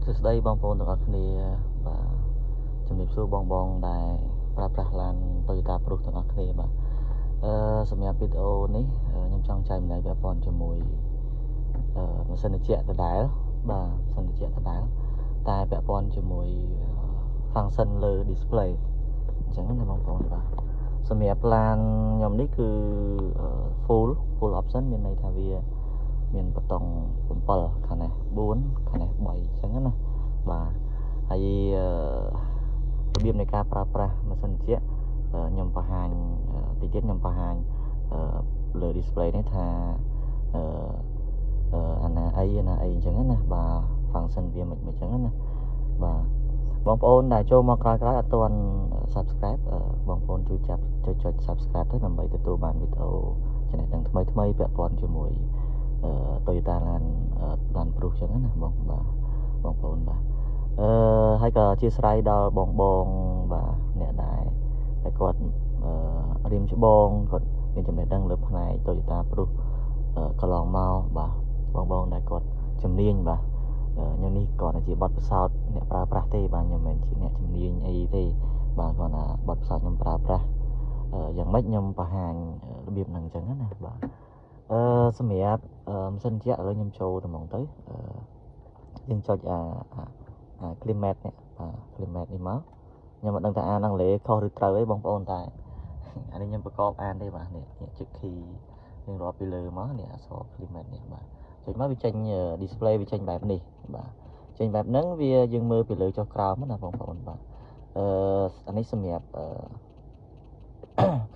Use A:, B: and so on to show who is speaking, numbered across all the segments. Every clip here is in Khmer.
A: សួស្តីបងប្អូនទាំងអស់គ្នាបាទជំរាបសួរបងបងដែលប្រើប្រាស់ឡាន Toyota Prius ទាំងអស់គ្នាបាទសម្រាប់វីដេអូនេះខ្ញុំចង់ចែកម្លែកពាក់ព័ន្ធជាមួយម៉ាស៊ីនត្រជាក់ដដែលបាទម៉ាស៊ីនត្រជាក់ដដែលតែពាក់ព័ន្ធជាមួយ function លើ display អញ្ចឹងណាបងប្អូនបាទសម្រាប់ឡានខ្ញុំនេះគឺ full option មានន័យថាវាមានបតុង7ខាងនេះ4ខាងនេះ3អញ្ចឹងណាបាទហើយរបៀបនៃការប្រើប្រាស់ម៉ាស៊ីនត្រជាក់ខ្ញុំបង្ហាញតិចទៀតខ្ញុំបង្ហាញលើ display នេះថាអឺអាណាអីអាណាអីអញ្ចឹងណាបាទ function វាមិនមិនអញ្ចឹងណាបាទបងប្អូនដែលចូលមកក្រោយៗអត់ទាន់ subscribe បងប្អូនជួយចាប់ចុចចុច subscribe ទៅដើម្បីទទួលបានវីដេអូចំណេះដឹងថ្មីថ្មីពាក់ព័ន្ធជាមួយ Toyota ឡានឡាន Prius ចឹងណាបងបាទបងប្អូនបាទហើយក៏អធិស្ឋានដល់បងបងបាទអ្នកដែលតែគាត់រៀមច្បងគាត់មានចំណេះដឹងលើផ្នែក Toyota Prius កន្លងមកបាទបងបងដែលគាត់ជំនាញបាទខ្ញុំនេះគ្រាន់តែជាបទពិសោធន៍អ្នកប្រើប្រាស់ទេបាទខ្ញុំមិនមែនជាអ្នកជំនាញអីទេបាទគ្រាន់តែបទពិសោធន៍ខ្ញុំប្រើប្រាស់យ៉ាងម៉េចខ្ញុំបង្ហាញរបៀបហ្នឹងអញ្ចឹងណាបាទសម្រាប់ម៉ាស៊ីនត្រជាក់ឥឡូវខ្ញុំចូលទៅហ្មងទៅយើងចុចអា climate នេះបាទ climate នេះមកខ្ញុំមិនដឹងថាអានអង់គ្លេសខុសឬត្រូវអីបងប្អូនតែអានេះខ្ញុំប្រកបអានទេបាទនេះចុច key យើងរាប់ពីលើមកនេះអក្សរ climate នេះបាទចុចមកវាចេញ display វាចេញបែបនេះបាទចេញបែបហ្នឹងវាយើងមើលពីលើចុះក្រោមណាបងប្អូនបាទអានេះសម្រាប់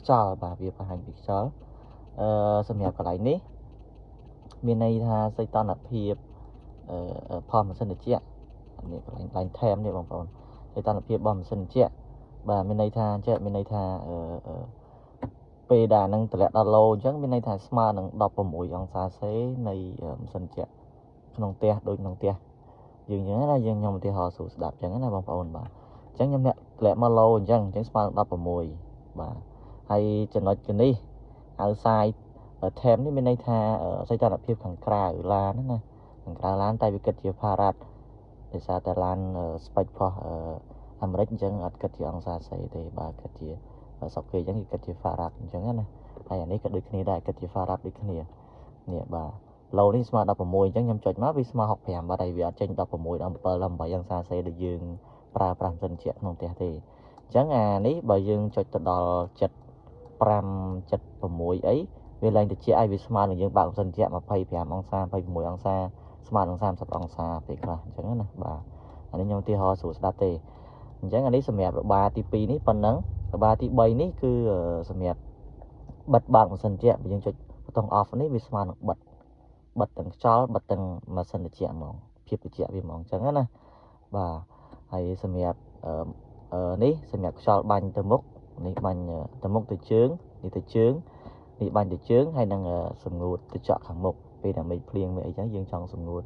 A: ខ្យល់បាទវាបង្ហាញពីខ្យល់សម្រាប់កន្លែងនេះមានន័យថាសីតុណ្ហភាព ផលម៉ាស៊ីនត្រជាក់នេះកន្លែងកន្លែង temp នេះបងប្អូនសីតុណ្ហភាពរបស់ម៉ាស៊ីនត្រជាក់បាទមានន័យថាចេះមានន័យថាអឺពេលដែលនឹងតម្លាក់ដល់ low អញ្ចឹងមានន័យថាស្មើនឹង16អង្សាសេនៃម៉ាស៊ីនត្រជាក់ក្នុងផ្ទះដូចក្នុងផ្ទះយើងអញ្ចឹងណាយើងខ្ញុំឧទាហរណ៍ស្រួលស្ដាប់អញ្ចឹងណាបងប្អូនបាទអញ្ចឹងខ្ញុំអ្នកតម្លាក់មក low អញ្ចឹងអញ្ចឹងស្មើនឹង16បាទហើយចំណុចនេះ outside temp នេះមានន័យថាសីតុណ្ហភាពខាងក្រៅឡានណាខាងក្រៅឡានតែវាគិតជា Fahrenheit ដោយសារតែឡាន spec របស់អាមេរិកអញ្ចឹងអត់គិតជាអង្សាសេទេបាទគិតជាស្រុកគេអញ្ចឹងគេគិតជា Fahrenheit អញ្ចឹងណាហើយអានេះក៏ដូចគ្នាដែរគិតជា Fahrenheit ដូចគ្នានេះបាទ low នេះស្មើ16អញ្ចឹងខ្ញុំចុចមកវាស្មើ65បាទហើយវាអត់ចេញ16 17 18អង្សាសេដូចយើងប្រើប្រាស់ម៉ាស៊ីនត្រជាក់ក្នុងផ្ទះទេអញ្ចឹងអានេះបើយើងចុចទៅដល់75 76អីវាឡើងត្រជាក់ឲ្យវាស្មើនឹងយើងបើកម៉ាស៊ីនត្រជាក់25អង្សា26អង្សាស្មើនឹង30អង្សាពេលខ្លះអញ្ចឹងណាបាទអានេះខ្ញុំឧទាហរណ៍ស្រួលស្ដាប់ទេអញ្ចឹងអានេះសម្រាប់របាទី2នេះប៉ុណ្ណឹងរបាទី3នេះគឺសម្រាប់បិទបើកម៉ាស៊ីនត្រជាក់បើយើងចុចប៊ូតុង off នេះវាស្មើនឹងបិទបិទទាំងខ្យល់បិទទាំងម៉ាស៊ីនត្រជាក់ហ្មងភាពត្រជាក់វាហ្មងអញ្ចឹងណាបាទហើយសម្រាប់អឺនេះសម្រាប់ខ្យល់បាញ់ទៅមុខនេះបាញ់ទៅមុខទៅជើងនេះទៅជើងនេះបាញ់ទៅជើងហើយនឹងសម្ងួតទៅចកខាងមុខពេលដែលមេឃភ្លៀងមេអីចឹងយើងចង់សម្ងួត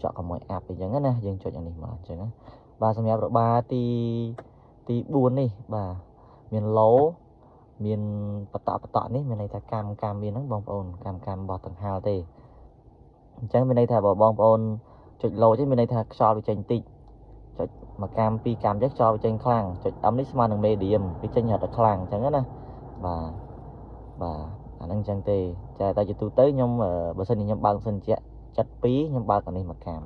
A: ចកកុំឲ្យអាប់អីចឹងណាយើងចុចអានេះមកអញ្ចឹងណាបាទសម្រាប់របាទី4នេះបាទមាន low មានបតបតនេះមានន័យថាកម្មកម្មមានហ្នឹងបងប្អូនកម្មកម្មរបស់ដង្ហាលទេអញ្ចឹងមានន័យថាបើបងប្អូនចុច low ទេមានន័យថាខ្យល់វាចេញតិចចុចមួយកម្មពីរកម្មចេះខ្យល់វាចេញខ្លាំងចុច M នេះស្មើនឹង medium វាចេញរត់តែខ្លាំងអញ្ចឹងណាបាទបាទអាហ្នឹងអញ្ចឹងទេចាតែជាទូទៅខ្ញុំបើសិនជាខ្ញុំបើកម៉ាស៊ីនត្រជាក់72ខ្ញុំបើកអានេះមួយកាំ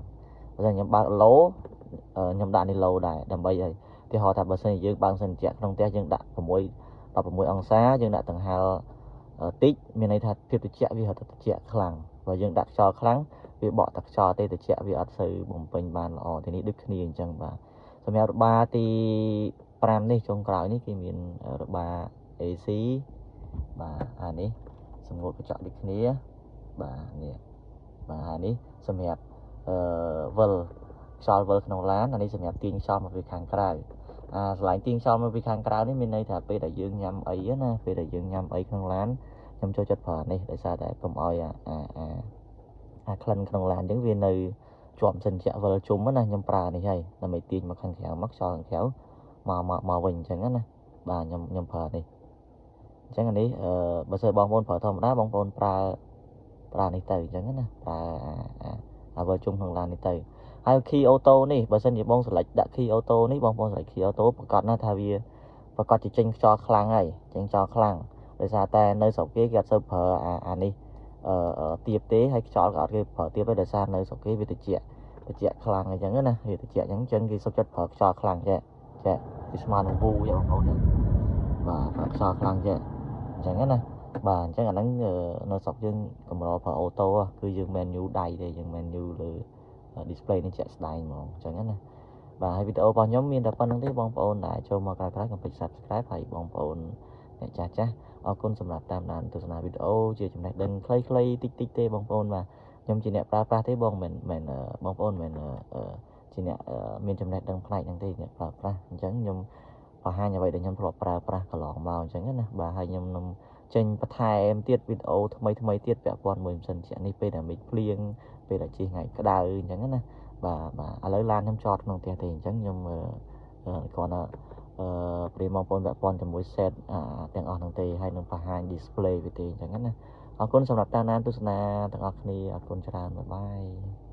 A: បើសិនខ្ញុំបើក low ខ្ញុំដាក់នេះ low ដែរដើម្បីឲ្យឧទាហរណ៍ថាបើសិនជាយើងបើកម៉ាស៊ីនត្រជាក់ក្នុងផ្ទះយើងដាក់6 16អង្សាយើងដាក់ដង្ហាលតិចមានន័យថាភាពត្រជាក់វារត់តែត្រជាក់ខ្លាំងបើយើងដាក់ខ្យល់ខ្លាំងវាបក់តែខ្យល់ទេត្រជាក់វាអត់សូវបំពេញបានល្អទីនេះដូចគ្នាអញ្ចឹងបាទសម្រាប់របាទី5នេះចុងក្រោយនេះគេមានរបា AC បាទអានេះសម្ងួតកញ្ចក់ដូចគ្នាបាទនេះបាទអានេះសម្រាប់វិលខ្យល់វិលក្នុងឡានអានេះសម្រាប់ទាញខ្យល់មកពីខាងក្រៅអាស្រឡាញ់ទាញខ្យល់មកពីខាងក្រៅនេះមានន័យថាពេលដែលយើងញ៉ាំអីណាពេលដែលយើងញ៉ាំអីក្នុងឡានខ្ញុំចូលចិត្តប្រើនេះដោយសារតែកុំឲ្យអាអាអាអាក្លិនក្នុងឡានអញ្ចឹងវានៅជាប់ម៉ាស៊ីនត្រជាក់វិលជុំណាខ្ញុំប្រើនេះហើយដើម្បីទាញមកខាងក្រៅមកខ្យល់ខាងក្រៅមកមកមកវិញអញ្ចឹងណាបាទខ្ញុំខ្ញុំប្រើនេះអញ្ចឹងអានេះអឺបើសិនបងប្អូនប្រើធម្មតាបងប្អូនប្រើប្រើនេះទៅអញ្ចឹងណាប្រើអាអាវិលជុំក្នុងឡាននេះទៅហ ហើយ key auto នេះបើសិនជាបង select ដាក់ key auto នេះបងប្អូន select key auto ប្រកាសណាស់ថាវាប្រកាសជាចេញខ្យល់ខ្លាំងហើយចេញខ្យល់ខ្លាំងដោយសារតែនៅស្រុកគេគេអត់សូវប្រើអានេះអឺទៀបទេហើយខ្យល់ក៏អត់គេប្រើទៀបទេដោយសារនៅស្រុកគេវាត្រជាក់ត្រជាក់ខ្លាំងអញ្ចឹងណាវាត្រជាក់អញ្ចឹងគេសុខចិត្តប្រើខ្យល់ខ្លាំងចេះចេះវាស្មើនឹងវូបងប្អូនបាទប្រើខ្យល់ខ្លាំងចេះអញ្ចឹងណាបាទអញ្ចឹងអាហ្នឹងនៅស្រុកយើងកម្រប្រើ auto គឺយើង menu ដៃទេយើង menu លើ display នេះជាក់ស្ដែងហ្មងអញ្ចឹងណាបាទហើយវីដេអូរបស់ខ្ញុំមានតែប៉ុណ្្នឹងទេបងប្អូនដែលចូលមកក្រោយៗកុំភ្លេច Subscribe ហើយបងប្អូនអ្នកចាស់ចាស់អរគុណសម្រាប់តាមដានទស្សនាវីដេអូជាចំណេះដឹងខ្លីៗតិចតិចទេបងប្អូនបាទខ្ញុំជាអ្នកប្រើប្រាស់ទេបងមិនមែនបងប្អូនមិនជាអ្នកមានចំណេះដឹងផ្នែកហ្នឹងទេអ្នកប្រើប្រាស់អញ្ចឹងខ្ញុំបង្ហាញអ្វីដែលខ្ញុំធ្លាប់ប្រើប្រាស់កន្លងមកអញ្ចឹងណាបាទហើយខ្ញុំនឹងចេញបន្ថែមទៀតវីដេអូថ្មីថ្មីទៀតពាក់ព័ន្ធមួយម៉ាស៊ីនជាក់នេះពេលដែលមេឃភ្លៀងពេលដែលជិះថ្ងៃក្តៅអញ្ចឹងណាបាទបាទឥឡូវឡានខ្ញុំចតក្នុងផ្ទះទេអញ្ចឹងខ្ញុំគ្រាន់តែប្រៀបបងប្អូនពាក់ព័ន្ធជាមួយ set ទាំងអស់ហ្នឹងទេហើយនឹងបង្ហាញ display វាទេអញ្ចឹងណាអរគុណសម្រាប់តាមដានទស្សនាទាំងអស់គ្នាអរគុណច្រើន bye bye.